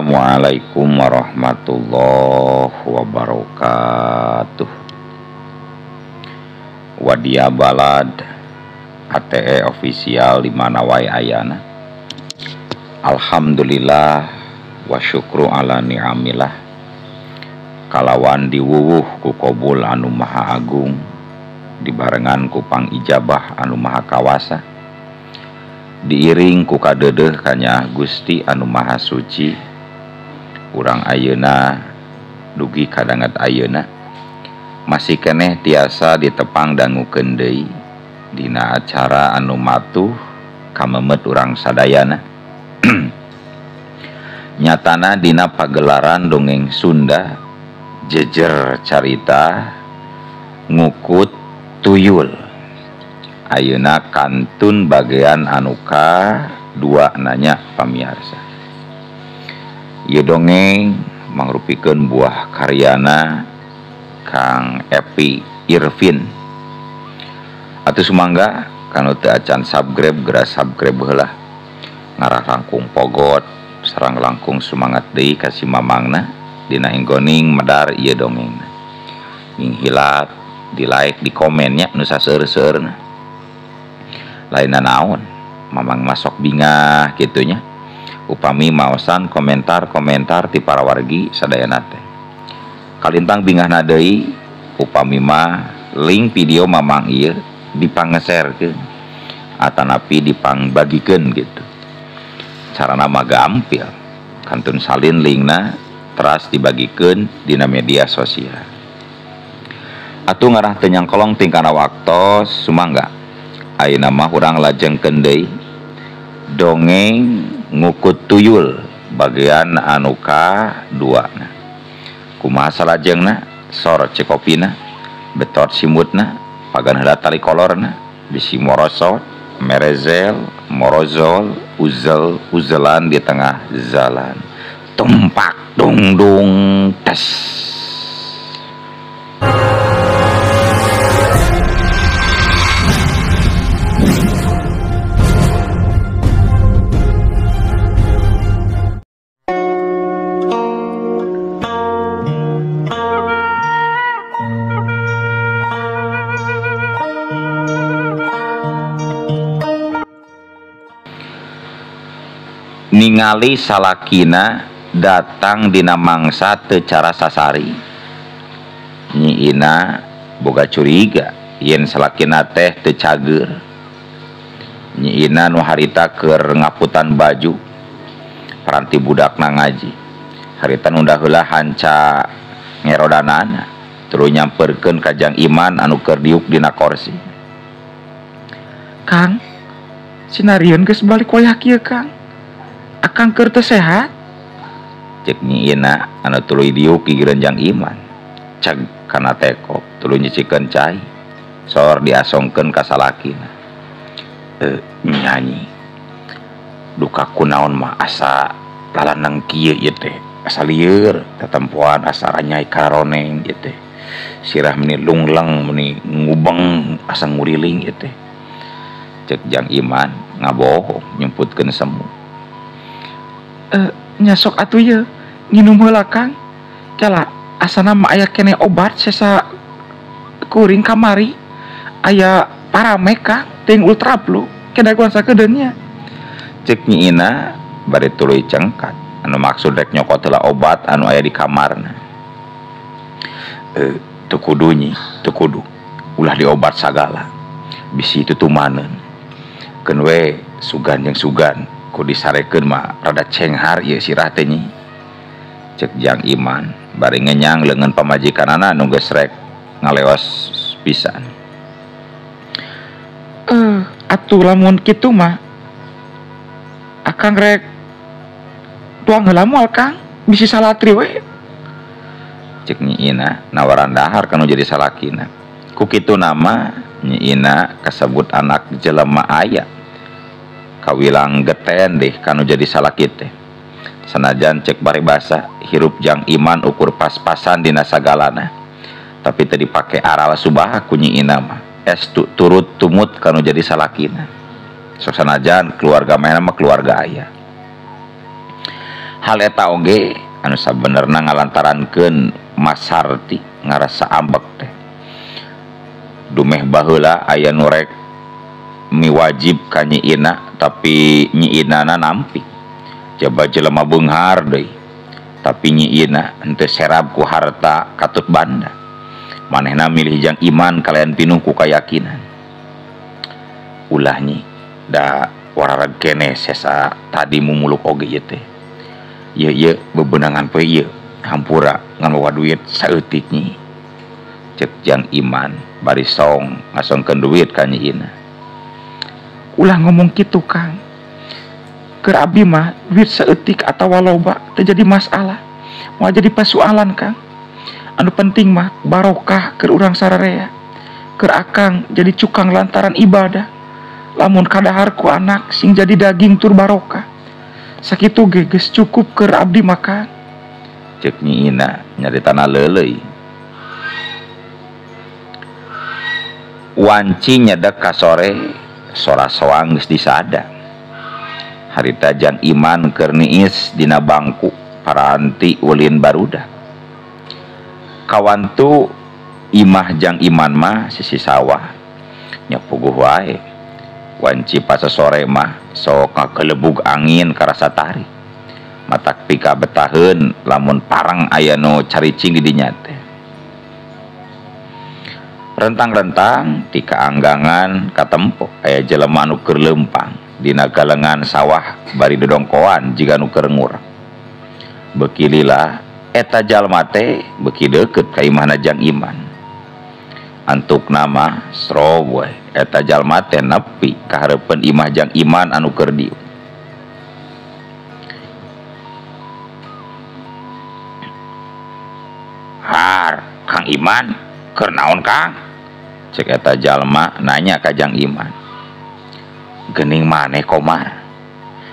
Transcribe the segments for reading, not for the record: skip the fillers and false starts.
Assalamualaikum warahmatullahi wabarakatuh. Wadia Balad ATE official di mana wae ayana. Alhamdulillah wa syukru ala ni'amillah. Kalawan diwuwuh ku kobul anu maha agung, dibarengan ku pangijabah anu maha kawasa, diiring ku kadeudeuh kanyaah Gusti anu maha suci. Urang ayeuna dugi kadanget ayeuna masih keneh tiasa ditepang dangukeun deui dina acara anu matuh kamemet urang sadayana. Nyatana dina pagelaran dongeng Sunda jejer carita ngukut tuyul. Ayeuna kantun bagian anu ka-dua nanya pamiarsa. Ieu dongeng mangrupikeun buah karyana Kang Epi Irvin. Atuh sumangga kanu teu acan subscribe geura subscribe heula. Ngarah langkung pogot sareng langkung sumangat deui ka si mamangna dina inggoning medar ieu dongengna. Nginghilap, di like, di komennya nu saseur-seurna. Lainna naon, mamang masok bingah kitunya. Upami maosan komentar-komentar ti para wargi sadayana teh. Kalintang bingahna deui upami mah link video mamang ieu dipangeserkeun atanapi dipangbagikeun gitu. Carana mah gampil, kantun salin linkna teras dibagikeun dina media sosial. Atuh ngarah teu nyangkolong tingkana waktos sumangga. Ayeuna mah urang lajengkeun deui dongeng ngukut tuyul bagian anu ka-dua. Kumaha salajengna, sor cekopina, betot simutna, pagan heula tali kolorna, bisi morosot, merezel, morozol, uzel, uzelan di tengah jalan. Tumpak dungdung tes. Ningali salakina datang dina mangsa teu cara sasari. Nyi Ina boga curiga yen salakina teh teu cager. Nyi Ina nu harita keur ngaputan baju paranti budakna ngaji. Harita nunda heula hanca ngerodanana tuluy nyamperkeun ka Jang Iman anu keur diuk dina korsi. Kang, sinarieun geus balik wayah kieu Kang. Akang keur teu sehat? Cek Nyi Ina anu tuluy diuk gigireun Jang Iman. Ceg kana tekop tuluy nyicikeun cai. Sor diasongkeun ka salakina. Nyanyi. Duka kunaon mah asa lalanang kieu ieu teh. Asa lieur tatempoan asa ranyai karoneng ieu teh. Sirah meni lungleng meni ngubeng asa nguriling ieu teh. Cek Jang Iman ngabohong nyumputkeun semu. Nyasok atuh ye nginum heula Kang. Kala asana mah aya keneh obat sesa kuring kamari aya paramek Kang ting ultra blue kedaguan sakedeun nya. Cek Nyi Ina bari tuluy cengkat anu maksud rek nyokot heula obat anu aya di kamarna. Teu kudu nyi, teu kudu. Ulah diobat sagala. Bisi tutumaneun. Keun we sugan jeung sugan ku disarekeun mah rada cenghar ieu sirah teh nyi. Cek Jang Iman bari ngenyang leungeun pamajikanana nu geus rek ngaleos pisan. Atuh lamun kitu mah akang rek tuang heula moal Kang, bisi salatri we. Cek Nyi Ina nawaran dahar kanu jadi salakina. Ku kitu nama Nyi Ina kasebut anak jelema aya. Kawilang geten deh kanu jadi salaki teh. Sanajan cek paribasa hirup Jang Iman ukur pas-pasan dina sagalana. Tapi teu dipake aral subah ku Nyi Ina mah. Es turut tumut kanu jadi salakina. Sok sanajan keluarga mana mah keluarga aya. Hal eta oge anu sabenerna ngalantarankeun Mas Sarti ngarasa ambek teh. Dumeh baheula aya nu rek miwajib ka Nyi Ina tapi Nyi Inana nampik. Jaba jelema beunghar deui. Tapi Nyi Ina henteu serab ku harta katut banda. Manehna milih Jang Iman kalayan pinuh ku kayakinan. Ulah Nyi da warareg keneh sesa tadi mumuluk oge ieu teh. Ieu ieu bebenangan poe ieu hampura ngan mawa duit saeutik Nyi. Cek Jang Iman bari song ngasongkeun duit ka Nyi Ina. Ulah ngomong kitu Kang. Keur abdi mah duit saeutik atawa loba teu jadi masalah. Moal jadi pasualan Kang. Anu penting mah barokah keur urang sararea. Keur akang jadi cukang lantaran ibadah. Lamun kadahar ku anak sing jadi daging tur barokah. Sakitu ge geus cukup keur abdi makan. Cek Nyi Ina nyaritana leuleuy. Wanci nyedek ka sore sora soang geus disada. Harita Jang Iman keur niis dina bangku paranti ulin barudak. Kawantu imah Jang Iman mah sisi sawah nya puguh wae. Wanci pasasore mah sok ngakelebug angin karasa tarik. Matak pika betaheun lamun parang aya nu caricing di dinya teh. Rentang-rentang ti kaanggangan katempo aya jelema anu keur leumpang dina galengan sawah bari dodongkoan jiga nu keur ngurang. Beuki lila eta jalma teh beuki deukeut ka imahna Jang Iman. Antuk nama strob we eta jalma teh nepi ka hareupeun imah Jang Iman anu keur dieu. Har, Kang Iman keur naon Kang? Cek eta jalma nanya ka Jang Iman. Geuning maneh Komar?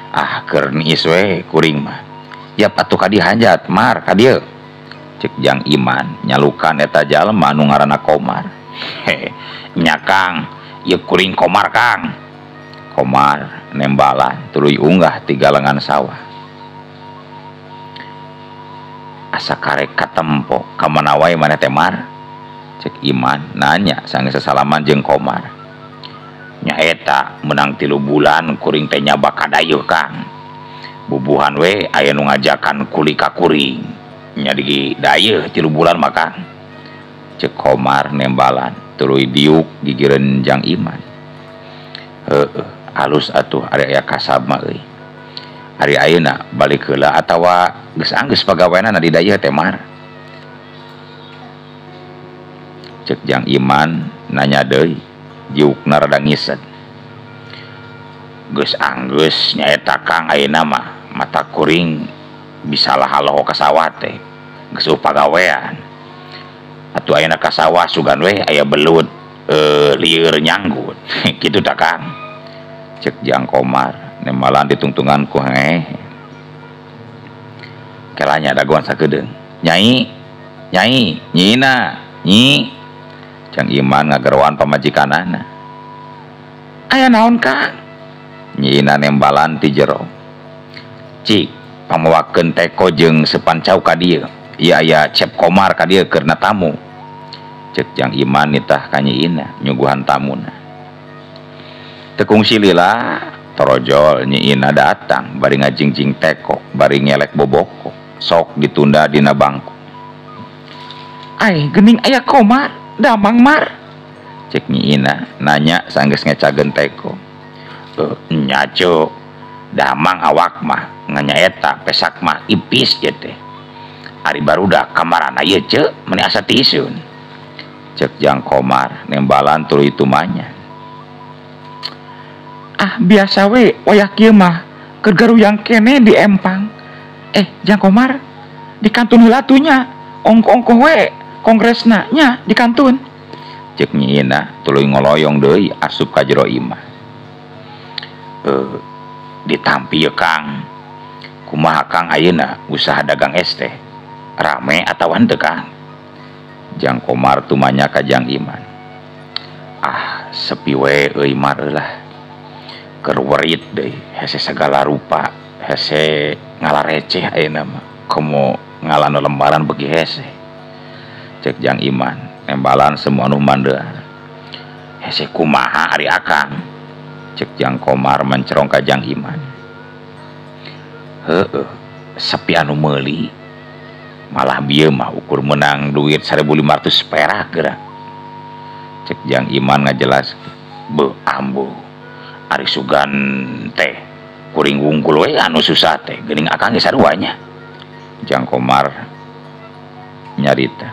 Ah keur niis we kuring mah. Yap atuh ka dihanjat mar ka dieu. Cek Jang Iman nyalukan eta jalma anu ngaranna Komar. Hehe, nya Kang, ieu kuring Komar Kang. Komar nembalan tuluy unggah ti galengan sawah. Asa karek katempo ka mana wae maneh teh Mar? Cek Iman nanya sanggeus sasalaman jeung Komar. Nya eta meunang 3 bulan kuring teh nyabak ka dayeuh Kang. Bubuhan we aya nu ngajakan kuli ka kuring. Nya di dayeuh 3 bulan mah Kang. Cek Komar nembalan tuluy diuk gigireun Jang Iman. Heueuh, alus atuh ari aya kasab mah euy. Ari ayeuna balik heula atawa geus anggeus pagaweanana di dayeuh teh Mar? Cek Jang Iman nanya deui, jiukna rada ngiset. Geus anggeus nyaeta Kang ayeuna mah mata kuring bisa lahaloho ka sawah teh. Geus eueuh pagawean. Atuh ayeuna ka sawah sugan we aya belut lieur nyanggut. Kitu tah Kang. Cek Jang Komar nembalan ditungtungan ku heh. Kelanya dagoan sakedeung. Nyai, nyai, nyina, nyi. Jang Iman ngageroan pamajikanana. Aya naon Kang? Nyi Ina nembalan ti jero. Cik, pamawakeun teko jeung sepan cau ka dieu. Ieu aya Cep Komar ka dieu keur tamu. Cek Jang Iman nitah ka Nyi Ina nyuguhan tamuna. Teu kungsi lila torojol Nyi Ina datang bari ngajingjing teko bari ngelek boboko sok ditunda dina bangku. Ai geuning aya Komar damang Mar? Cek Nyi Ina nanya sanggeus ngecageun teko. Nya ceu damang awak mah nganyaeta pesak mah ipis ieu teh. Ari barudak kamarana ieu ceu meuni asa tiiseun. Cek Jang Komar nembalan tuluy tumanya. Ah biasa we wayah kieu mah keur garuyang keneh di empang. Jang Komar di kantun heula atuh nya ongkoh-ongkoh we kongresna nya di kantun. Cek Nyi Ina tuluy ngoloyong deui asup ka jero imah. Ditampi ye Kang. Kumaha Kang ayeuna usaha dagang es teh? Rame atawa henteu Kang? Jang Komar tumanya ka Jang Iman. Ah sepi we euy Mar lah. Keur werit deui hese sagala rupa Hese ngala receh ayeuna mah komo ngalano lembaran beuki hese. Cek Jang Iman nembalan semua anu mandear. Hese kumaha ari akang? Cek Jang Komar mencerong ka Jang Iman. Heueuh, sepi anu meuli. Malah bieu mah ukur menang duit 1500 perak geura. Cek Jang Iman ngajelaskeun. Beuh ambo. Ari sugan teh kuring wungkul we anu susah teh geuning akang ge sarua nya. Jang Komar nyarita.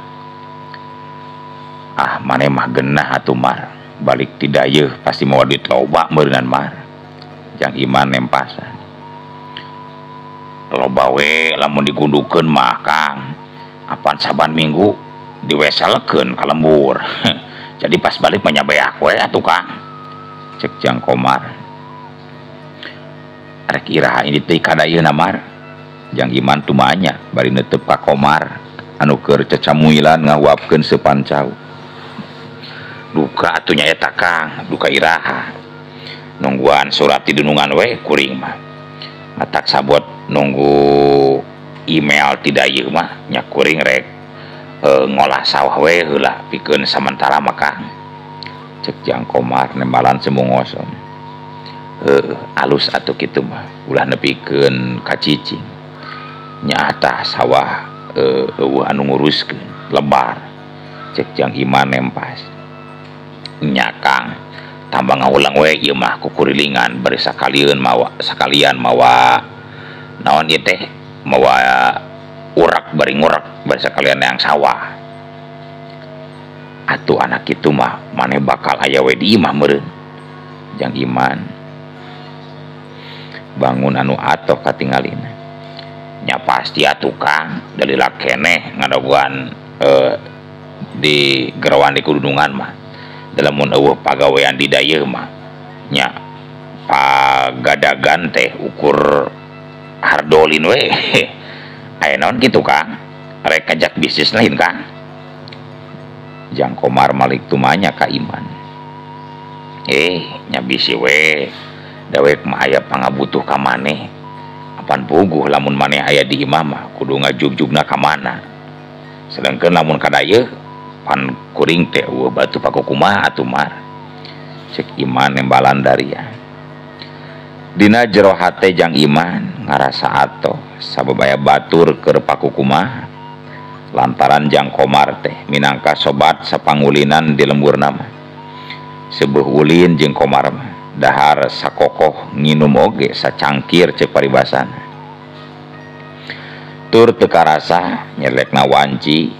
Ah maneh mah genah atuh Mar. Balik ti dayeuh pasti mawa duit loba meureunan Mar. Jang Iman nempasan. Loba we lamun digundukeun mah Kang. Apan saban minggu diwesalekeun ka lembur. Jadi pas balik mah nyabeak we atuh Kang. Cek Jang Komar. Rek iraha ini teh ka dayeuna Mar. Jang Iman tumanya bari neuteup ka Komar anu keur cecamuilan ngahuapkeun seupan cau. Duka atuh nya eta Kang, duka iraha. Nungguan surat ti dunungan we kuring mah. Matak sabot nunggu email ti dayeuh mah nya kuring rek ngolah sawah we heula pikeun samentara mah Kang. Cek Jang Komar nembalan semu ngoson. Heuh, alus atuh kitu mah ulah nepikeun ka cicing. Nya tah sawah eueuh anu nguruskeun lebar. Cek Jang Iman nempas. Nya Kang, tambah ngaulang we ieu mah kukurilingan bari sakalian mawa naon ieu teh mawa urak bari ngurak bari sakalian yang sawah. Atuh anak kitu mah maneh bakal aya we di imah meureun. Jang Iman bangun anu atoh katingalina. Nya pasti atuh Kang, dalila keneh ngadaguan di gerawan di kudunungan mah. Lamun eueuh pagawean di dayeuh mah nya pagadagan teh ukur hardolin we. Aya naon kitu Kang? Rek ngajak bisnis lain Kang. Jang Komar malik tumanya ka Iman. Nya bisi we. Dawek mah aya pangabutuh ka maneh. Apan puguh lamun maneh aya di imah mah kudu ngajugjugna ka mana. Sedangkeun lamun ka dayeuh pan kuring teh eueuh batu pakukumaha atuh Mar. Cek Iman nembalan daria. Dina jero hate Jang Iman ngarasa atoh sabab aya batur keur pakukumaha. Lantaran Jang Komar teh minangka sobat sapangulinan di lemburna mah. Seubeuh ulin jeung Komar mah dahar sakokoh nginum oge sacangkir cek paribasana. Tur teu karasa nyelekna wanci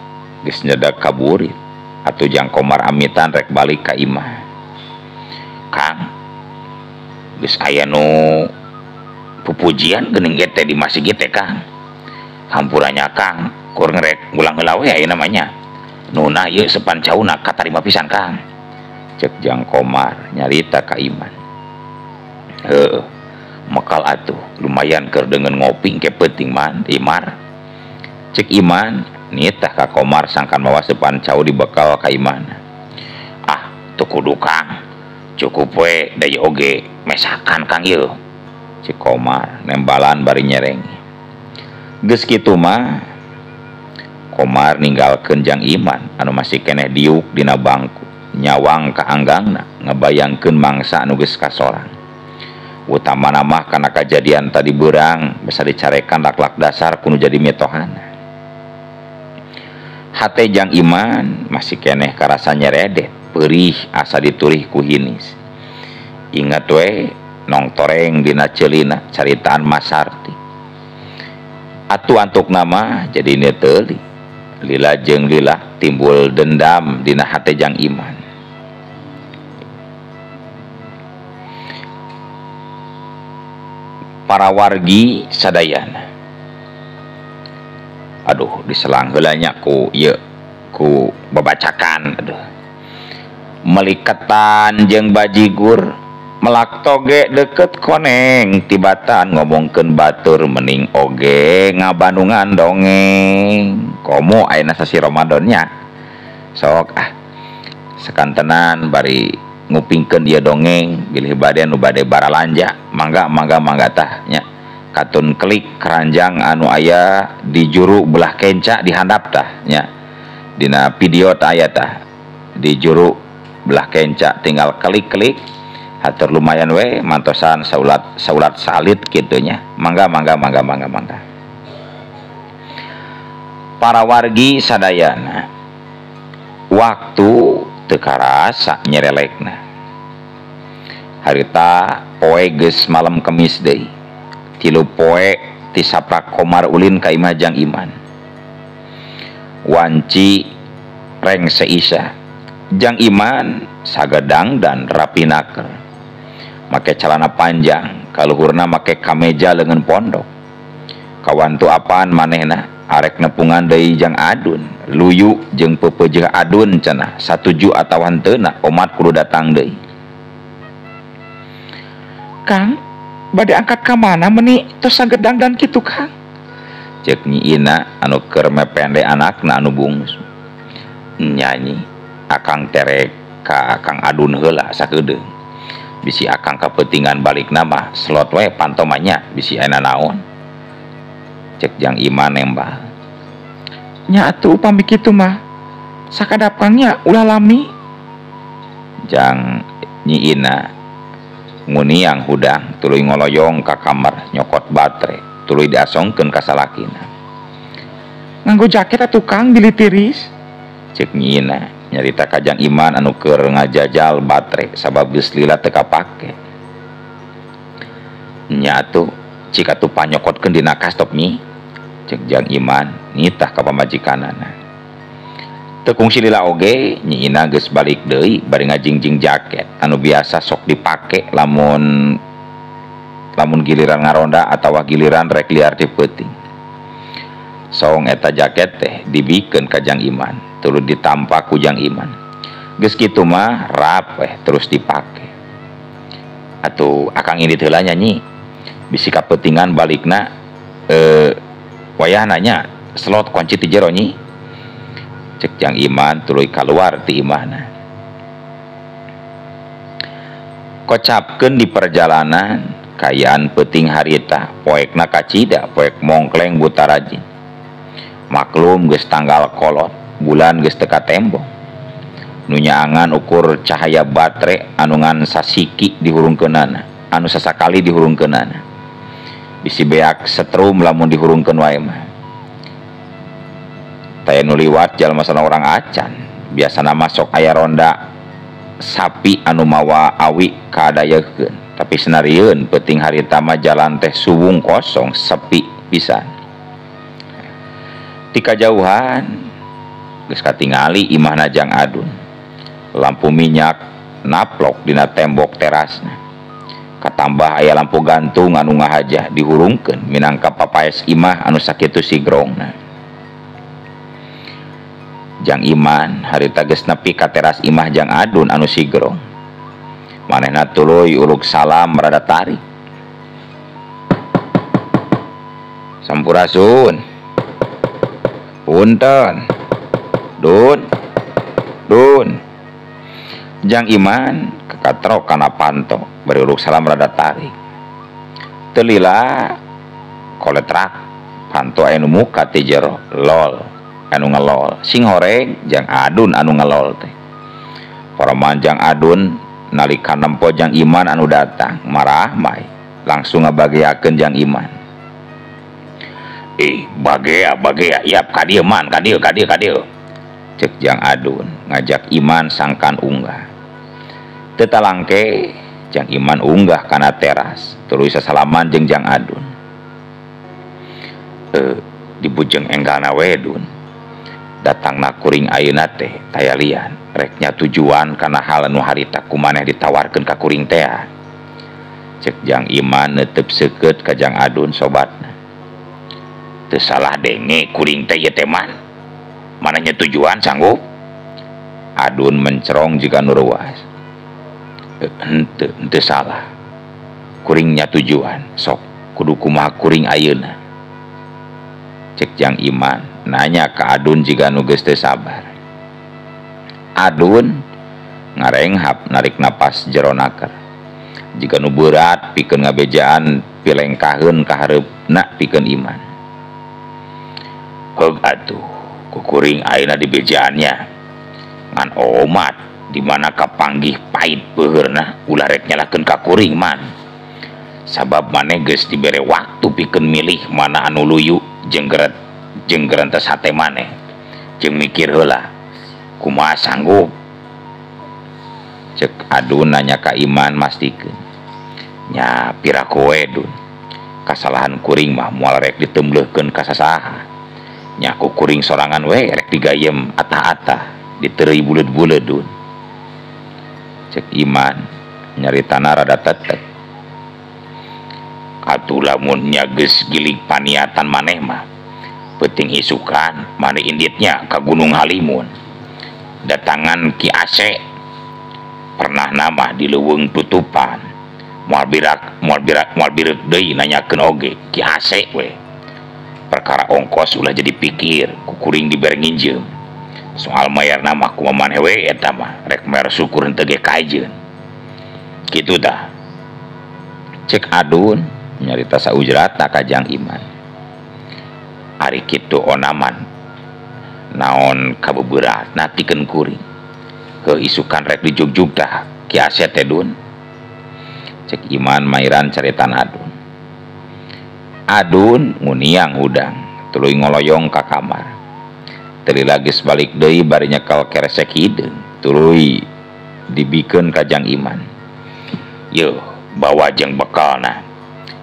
geus nyedak ka burit. Atuh Jang Komar amitan rek balik ka imah. Kang, geus aya nu pupujian geuning ieu teh di masjid teh Kang. Hampuranya Kang, kur ngerek ngulang heula we aya namanya. Nuna ieu sepan cauna katarima pisan Kang. Cek Jang Komar nyarita ka Iman. Heuh, mekal atuh lumayan keur deungeun ngopi engke peuting man, Imar. Cek Iman nitah ka Komar sangkan mawa sepan cau dibekal ka Iman. Ah, teu kudu Kang. Cukup we da ieu oge mesakan Kang ieu. Cek Komar nembalan bari nyereng. Geus kitu mah Komar ninggalkeun Jang Iman anu masih keneh diuk dina bangku, nyawang ka anggangna ngebayangkeun mangsa anu geus kasorang. Utamana mah kana kajadian tadi beurang bisa dicarekan lak-lak dasar kudu jadi mitohana. Hate Jang Iman masih keneh karasa nyeredet, perih asa diturih ku hinis. Ingat we nongtoreng dina ceulina caritaan Masarti. Atuh antuk nama jadi neuteli. Lila jeung lila timbul dendam dina hate Jang Iman. Para wargi sadayana. Aduh, diselang heula nya ku ieu ku babacakan aduh. Meliketan jeung bajigur melak toge deket koneng tibatan ngomongkeun batur mening oge ngabandungan dongeng. Komo ayeuna sasi Ramadannya. Sok ah sakantenan bari ngupingkeun ieu dongeng bilih bade nu bade baralanja mangga mangga mangga tah nya. Katun klik keranjang anu aya di juru belah kenca di handap tah nya. Dina video tah aya tah di juru belah kenca tinggal klik-klik hatur lumayan we mantosan saulat salit kitu nya. Mangga mangga mangga mangga mangga. Para wargi sadayana waktu teu karasa nyerelekna. Harita poe geus malam Kemis deui. 3 poe ti saprak Komar ulin ka imah Jang Iman. Wanci rengse Isya. Jang Iman sagedang dan rapi naker. Make celana panjang, kaluhurna make kameja leungeun pondok. Kawantu apaan manehna arek nepungan deui Jang Adun, luyu jeung peupeujeuh Adun cenah satuju atawa henteuna omat kudu datang deui. Kang, bade angkat ka mana meni tos sagedang dan kitu Kang? Ceuk Nyi Ina anu keur mepende anakna anu bungsu. Nyanyi akang terek ka Kang Adun heula sakedeung. Bisi akang kapeutingan balikna mah slot we pantomanya bisi aya naon. Cek Jang Iman nembal. Nya atuh upami kitu mah sakadap Kang nya ulah lami. Jang Nyi Ina nguniang hudang tuluy ngoloyong ka kamar nyokot batre tuluy diasongkeun ka salakina. Nganggo jaket atuh Kang bilih tiris. Cek Nyi Ina nyarita ka Jang Iman anu keur ngajajal batre sabab geus lila teu kapake. Nya atuh cik atuh panyokotkeun dina kastop Nyi. Cek Jang Iman nitah ka pamajikanana. Teu kungsi lila oge Nyi Ina geus balik deui bari ngajingjing jaket anu biasa sok dipake lamun giliran ngaronda atawa giliran rek liar ti peuting. Song eta jaket teh dibikeun ka Jang Iman, tuluy ditampa ku Jang Iman. Geus kitu mah rap weh terus dipake. Atuh akang indit heula nya Nyi. Bisi kapeutingan balikna wayahna nya slot kunci ti jero Nyi. Cek Jang Iman tuluy kaluar ti imahna. Kocapkeun di perjalanan kayaan peuting harita poekna kacida poek mongkleng buta rajin. Maklum geus tanggal kolot, bulan geus teu katembong. Nu nyaangan ukur cahaya batre anu ngan sasiki dihurungkeunana, anu sasakali dihurungkeunana. Bisi beak setrum lamun dihurungkeun wae mah. Taya nu liwat jalma sana orang acan, biasana masuk aya ronda sapi anu mawa awi kaadayekeun, tapi senarieun peuting harita mah jalan teh suwung kosong sepi pisan. Ti kajauhan geus katingali imahna Jang Adun. Lampu minyak naplok dina tembok terasna. Katambah aya lampu gantung anu ngahajah dihurungkeun minangka papaes imah anu sakitu sigrongna. Jang Iman harita geus nepi ka teras imah Jang Adun anu sigrong. Manehna tuluy uluk salam rada tarik. Sampurasun. Punten. Dun. Dun. Jang Iman kekatrok kana panto bari uluk salam rada tarik. Teu lila koletrak panto aya nu muka ti jero lol anu ngelol sing horeng Jang Adun anu ngelol teh. Poroman Jang Adun nalika nempo Jang Iman anu datang marah mai langsung ngabageakeun Jang Iman. Bagea bagea iap ka dieu man ka dieu ka dieu ka dieu. Cek Jang Adun ngajak Iman sangkan unggah. Teu talangke Jang Iman unggah kana teras tuluy sasalaman jeung Jang Adun. Dibujeng enggalna we Dun. Datangna kuring ayeuna teh taya lian reknya tujuan kana hal anu harita ku maneh ditawarkeun ka kuring teh. Cek Jang Iman neuteub seukeut ka Jang Adun sobatna. Teu salah denge kuring teh ieu teh man. Manehnya tujuan sanggup? Adun mencerong jiga nu reuas. Henteu salah. Kuringnya tujuan sok kudu kumaha kuring ayeuna. Cek Jang Iman nanya ka Adun jiga nu geus teu sabar. Adun ngarenghap narik napas jero naker. Jika nu berat pikeun ngabejaan pilengkaheun ka hareupna pikeun Iman. Heug atuh ku kuring ayeuna dibejaannya. Ngan omat di mana kapanggih pait peuheurna ulah rek nyalahkeun ka kuring man. Sabab maneh geus dibere waktu pikeun milih mana anu luyu jeung geret jeung gerentes hate maneh. Jeung mikir heula kumaha sanggup. Cek Adun nanya ka Iman mastikeun. Nya piraku we Dun. Kasalahan kuring mah moal rek ditembleuhkeun ka sasaha. Nya ku kuring sorangan we rek digayem atah-atah diteureuy buleud-buleud Dun. Cek Iman nyaritana rada tetek. Atuh lamun nya geus gilig paniatan maneh mah peuting isukan maneh inditnya ka Gunung Halimun. Datangan Ki Ase pernah nama di leuweung tutupan. Moal birak moal birak moal bireuk deui nanyakeun oge Ki Ase we. Perkara ongkos ulah jadi pikir ku kuring dibere nginjeum. Soal mayar nama kumaha maneh we eta mah rek mayar syukur henteu ge kajeun. Kitu tah. Cek Adun nyarita saujratna ka Jang Iman. Ari kitu onaman naon kabeberatna tikeun kuring. Heuh isukan rek dijugjug tah Ki Ase teh Dun. Cek Iman mairan caritan Adun. Adun nguniang hudang tuluy ngoloyong ka kamar. Teu geus balik deui bari nyekel keresek hideung tuluy dibikeun ka Jang Iman. Yeuh bawa jeung bekalna.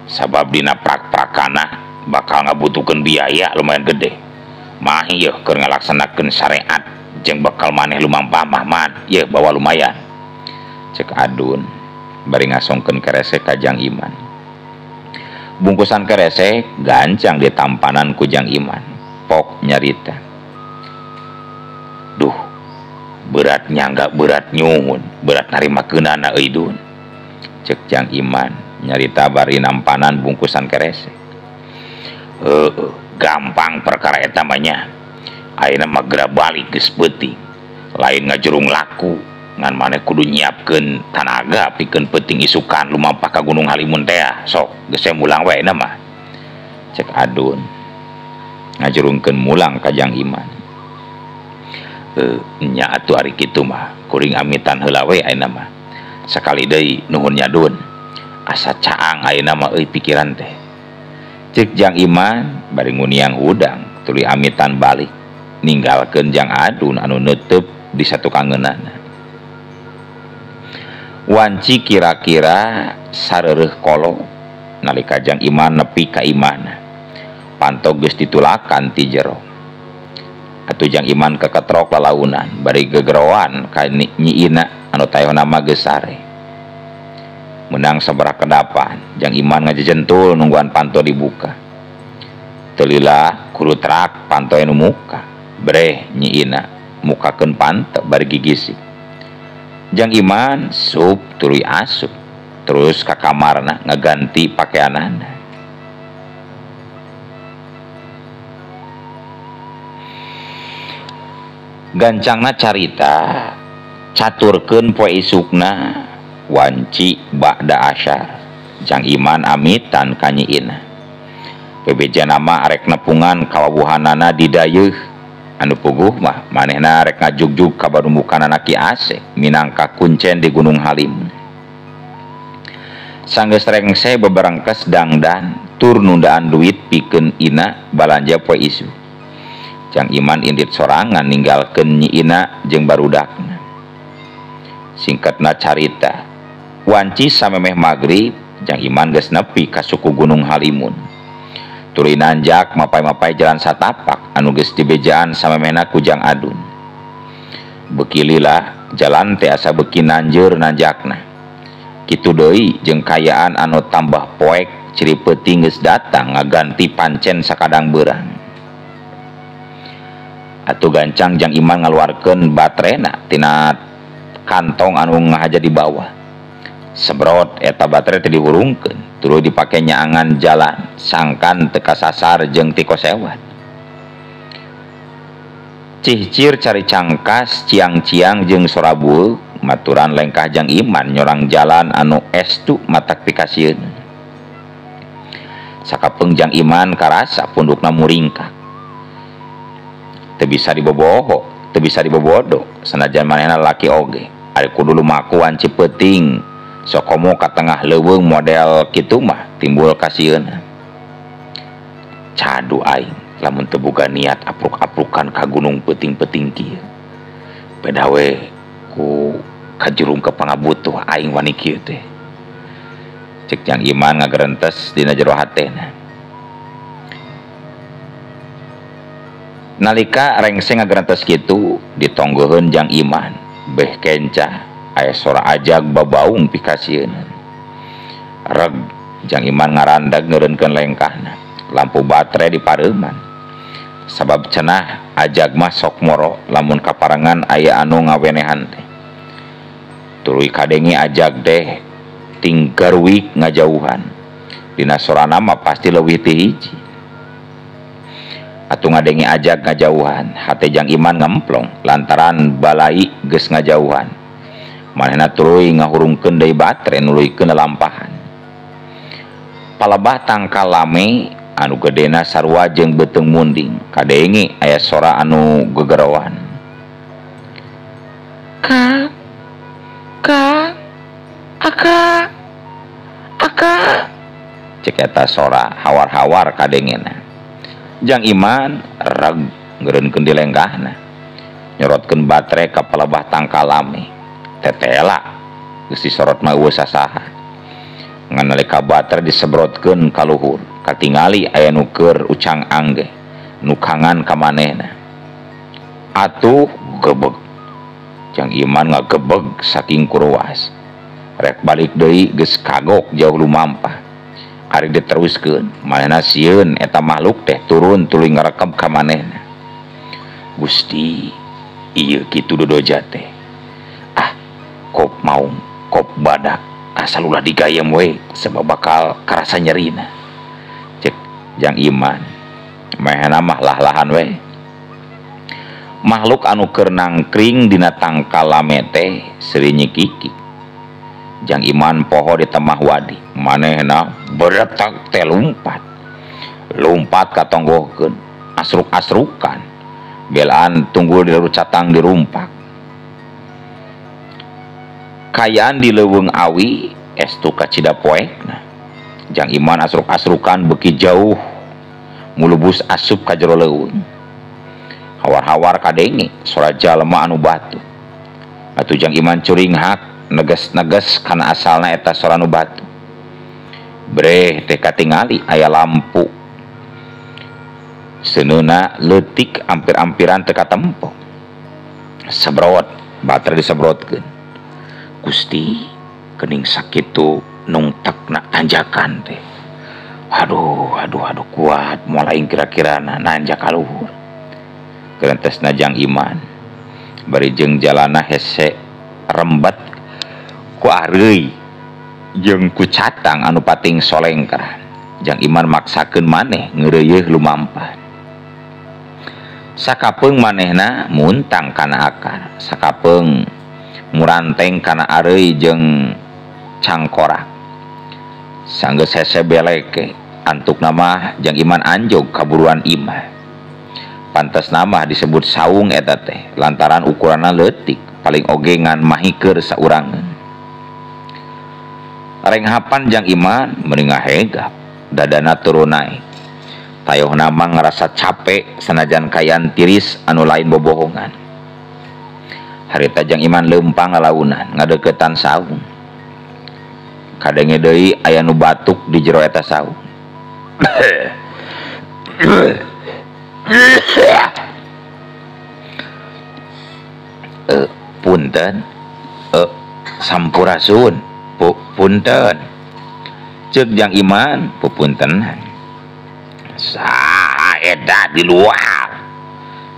Sabab dina prak-prakana bakal ngabutuhkeun biaya lumayan gede. Mahi yeuh keur ngalaksanakeun syariat jeung bekal maneh lumampah mah man, yeuh bawa lumayan. Cek Adun bari ngasongkeun keresek ka Jang Iman. Bungkusan keresek gancang ditampanan ku Jang Iman. Pok nyarita. Duh, berat nyangga berat nyuhun, berat narimakeunana euy Dun. Cek Jang Iman nyarita bari nampanan bungkusan keresek. Heueuh, gampang perkara eta mah nya. Ayeuna mah geura balik geus peuting. Lain ngajurung laku, ngan maneh kudu nyiapkeun tanaga pikeun peuting isukan lumampah ka Gunung Halimun teh. Sok geus mulang we ayeuna mah. Cek Adun ngajurungkeun mulang ka Jang Iman. Nya atuh ari kitu mah kuring amitan heula we ayeuna mah. Sakali deui nuhun nya Dun. Asa caang ayeuna mah euy pikiran teh. Cek Jang Iman bari nguniang hudang tuluy amitan balik ninggalkeun Jang Adun anu neuteup di satukangeunana. Wanci kira-kira sareureuh kolo nalika Jang Iman nepi ka imahna. Panto geus ditulakan ti jero. Atuh Jang Iman keketrok lalaunan bari gegeroan ka Nyi Ina anu taeuna mah geus sare. Menang sabaraha kedapan Jang Iman ngajejentul nungguan panto dibuka. Teu lila kurutrak panto anu muka. Breh Nyi Ina mukakeun panto bari gigisik. Jang Iman sup tuluy asup terus ka kamarna ngaganti pakeanana. Gancangna carita caturkeun poe isukna wanci ba'da asyar. Jang Iman amitan ka Nyi Ina. Bebejana mah arek nepungan kawawuhanana di dayeuh. Anu puguh mah manehna rek ngajugjug ka barumbukanana Ki Ase minangka kuncen di Gunung Halimun. Sanggeus rengse beberengkes dangdan tur nundaan duit pikeun Ina balanja poe isuk. Jang Iman indit sorangan ninggalkeun Nyi Ina jeung barudakna. Singkatna carita, wanci samemeh magrib Jang Iman geus nepi ka suku Gunung Halimun. Tuluy nanjak mapai-mapai jalan satapak anu geus dibejaan samemehna ku Jang Adun. Beuki lila jalan teh asa beuki nanjeur nanjakna. Kitu deui jeung kayaan anu tambah poek ciri peuting geus datang ngaganti pancen sakadang beurang. Atuh gancang Jang Iman ngaluarkeun baterena tina kantong anu ngahaja di bawah. Sebrot eta batere teh dihurungkeun, tuluy dipake nyaangan jalan sangkan teu kasasar jeung ti kosewat. Cihcir cari cangkas ciang-ciang jeung sora bueuk maturan lengkah Jang Iman nyorang jalan anu estu matak pikasieun. Sakapeung Jang Iman karasa pundukna muringkak. Teu bisa diboboho, teu bisa dibobodo, sanajan manehna laki oge. Ari kudu lumakuan cipeuting, sokomo ka tengah leuweung model kitu mah timbul kasieun. Cadu aing lamun teu boga niat apruk-aprukan ka gunung peuting-peuting kieu. Beda we ku kajurung ke pangabutuh aing wani kieu teh. Cek Jang Iman ngagerentes dina jero hatena. Nalika rengse ngagerentes kitu ditonggoheun Jang Iman, beh kenca aya sora ajag babaung pikasieun. Reg Jang Iman ngarandag ngeureunkeun lengkahna. Lampu baterai di pareuman. Sabab cenah ajag mah sok moro lamun kaparangan aya anu ngawenehan teh. Tuluy kadenge ajag teh tinggarwik ngajauhan. Dina sorana mah pasti leuwih ti hiji. Atuh ngadenge ajag ngajauhan, hate Jang Iman ngemplong lantaran balai geus ngajauhan. Manehna tuluy ngahurungkeun deui baterai nuluykeun lalampahan. Palebah tangkal lame anu gedena sarua jeung beuteung munding, kadenge aya sora anu gegeroan. Ka ka aka aka, cek eta sora hawar-hawar kadengena. Jang Iman reg ngeureunkeun di lengkahna, nyorotkeun baterai ka palebah tangkal lame. Tetela geus disorot mah eueuh sasaha. Ngan nalika baterai disebrotkeun ka luhur, katingali aya nu keur ucang angge nukangan ka manehna. Atuh gebeg. Jang Iman ngagebeg saking kuruas. Rek balik deui geus kagok jauh lumampah. Ari diteruskeun, manehna sieun eta makhluk teh turun tuluy ngarekeb ka manehna. Gusti, ieu kitu dodoja teh. Ah, kop maung, kop badak, asal ulah digayem we sebab bakal karasa nyerina. Cek Jang Iman, manehna mah lah-lahan we. Makhluk anu keur nangkring dina tangkal lame teh seuri nyikiki. Jang Iman poho di temah wadi, manehna beretak teh lumpat. Lumpat katonggohkeun, asruk-asrukan. Belaan tunggul di catang dirumpak. Kayaan di leuweung awi estu kacida poekna. Jang Iman asruk-asrukan beuki jauh mulubus asup ka jero leuweung. Hawar-hawar kadenge sora jalma anu batu. Atuh Jang Iman curinghak neges-neges kana asalna eta sora nu batu. Breh teh katingali aya lampu. Seuneuna leutik ampir-ampiran teu katempo. Sebrot, baterai disebrotkeun. Gusti, kening sakitu nungtekna tanjakan teh. Aduh, aduh, aduh kuat moal aing kira-kirana nanjak ka luhur. Gerentesna Jang Iman. Bari jeung jalana hese rembat ku areuy jeung ku catang anu pating solengkah. Jang Iman maksakeun maneh ngeureuyeuh lumampah. Sakapeung manehna muntang kana akar, sakapeung muranteng kana areuy jeung cangkorak. Sanggeus hese beleke, antukna mah Jang Iman anjog kaburuan imah. Pantasna mah disebut saung eta teh lantaran ukuranna leutik, paling oge ngan mahikeur saurangeun. Renghapan Jang Iman meuni ngahegap, dadana turun naik. Tayohna mah ngarasa capek sanajan kayan tiris anu lain bobohongan. Harita Jang Iman leumpang lalaunan ngadeukeutan saung. Kadenge deui aya nu batuk di jero eta saung. Punten, sampurasun, punten. Ceuk Jang Iman pupuntenan. Saeda di luar.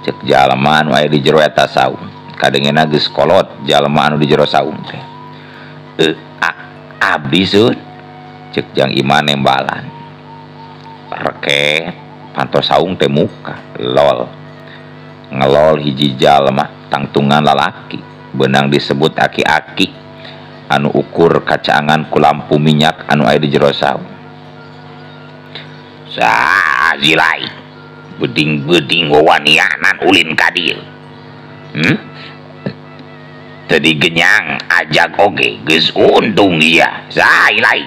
Ceuk jalma anu aya di jero eta saung. Kadengena geus kolot jalma anu di jero saung teh. Abdi sun. Ceuk Jang Iman nembalan. Reket pantos saung teh muka lol. Ngelol hiji jalma tangtungan lalaki Beunang disebut aki-aki anu ukur kacaangan ku lampu minyak anu aya di jero saung. Sazilai beding-beding wawanianan ulin ka dieu. Tadi genyang ajak oge geus untung ieu. Sazilai.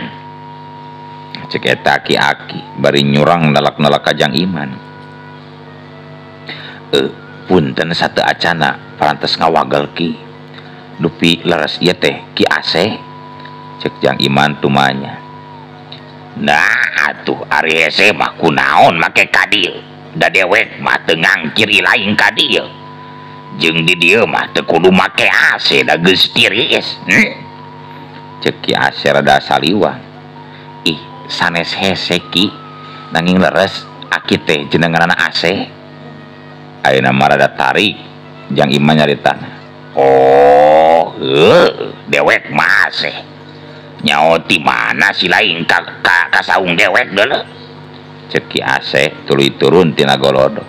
Cek eta aki-aki bari nyurang nalak-nalak ka Jang Iman. Punten satu acana parantos ngawagel ki. Dupi leres ieu teh Ki Ase. Cek Jang Iman tumanya. Nah atuh ari hese mah kunaon make ka dieu. Da dewek mah teu ngangkir lain ka dieu. Jeung di dieu mah teu kudu make AC da geus tiris. Cek Ki Ase rada saliwang. Ih sanes hese ki nanging leres aki teh jenenganana Ase. Ayeuna mah rada tarik Jang Iman nyaritana. Oh, heuh, dewek mah Ase. Nyaho ti mana si lain ka saung dewek deuleu. Cek Ki Ase tuluy turun tina golodog.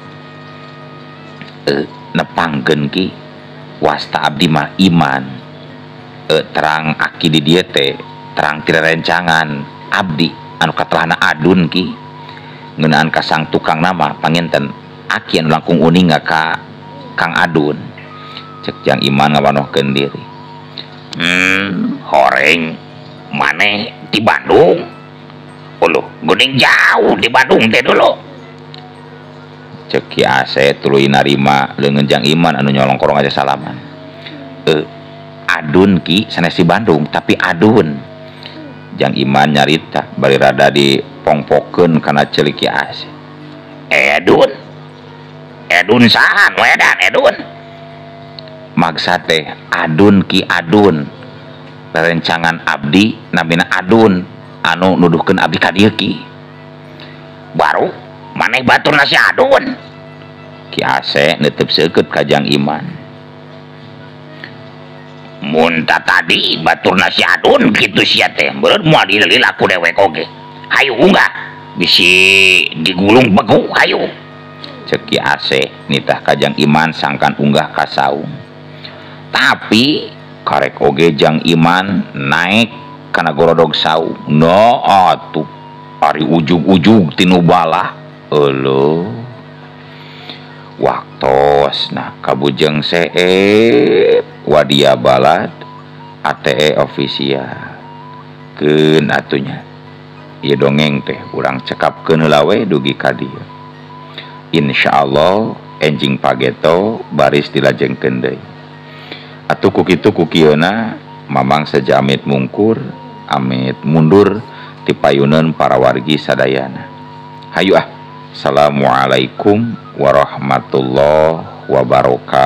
Nepangkeun ki wasta abdi mah Iman. Terang aki di dieu teh terang ti rencangan abdi anu katelahna Adun ki. Ngeunaan ka sang tukang nama panginten aki anu langkung uninga ka Kang Adun. Cek Jang Iman ngawanohkeun diri. Horeng maneh di Bandung. Uluh, geuning jauh di Bandung teh dulu. Cek Ki Ase tuluy narima leungeun Jang Iman anu nyolongkorong aja salaman. Adun ki sanes di Bandung tapi Adun. Jang Iman nyarita bari rada dipongpokeun kana ceuli Ki Ase. Edun. Edun saha nu edan Edun? Maksa teh Adun ki Adun. Rencangan abdi namina Adun anu nuduhkeun abdi ka dieu ki. Baru maneh baturna si Adun. Ki Ase neuteub seukeut ka Jang Iman. Mun tadi baturna si Adun kitu sia teh meureun moal dililak ku dewek oge. Hayu unggah bisi digulung begu hayu. Cek Ki Ase nitah ka Jang Iman sangkan unggah ka saung. Tapi karek oge Jang Iman naik kana gorodog saung. No atuh ari ujug-ujug tinu balah. Euleuh. Waktosna kabujeng seep wadia balad ATE official. Keun atunya. Ieu dongeng teh urang cekapkeun heula we dugi ka dieu. Insyaallah enjing pageto baris dilajengkeun deui. Atuh ku kitu ku kieuna Mamang seja amit mungkur amit mundur ti payuneun para wargi sadayana. Hayu ah. Assalamualaikum warahmatullahi wabarakatuh.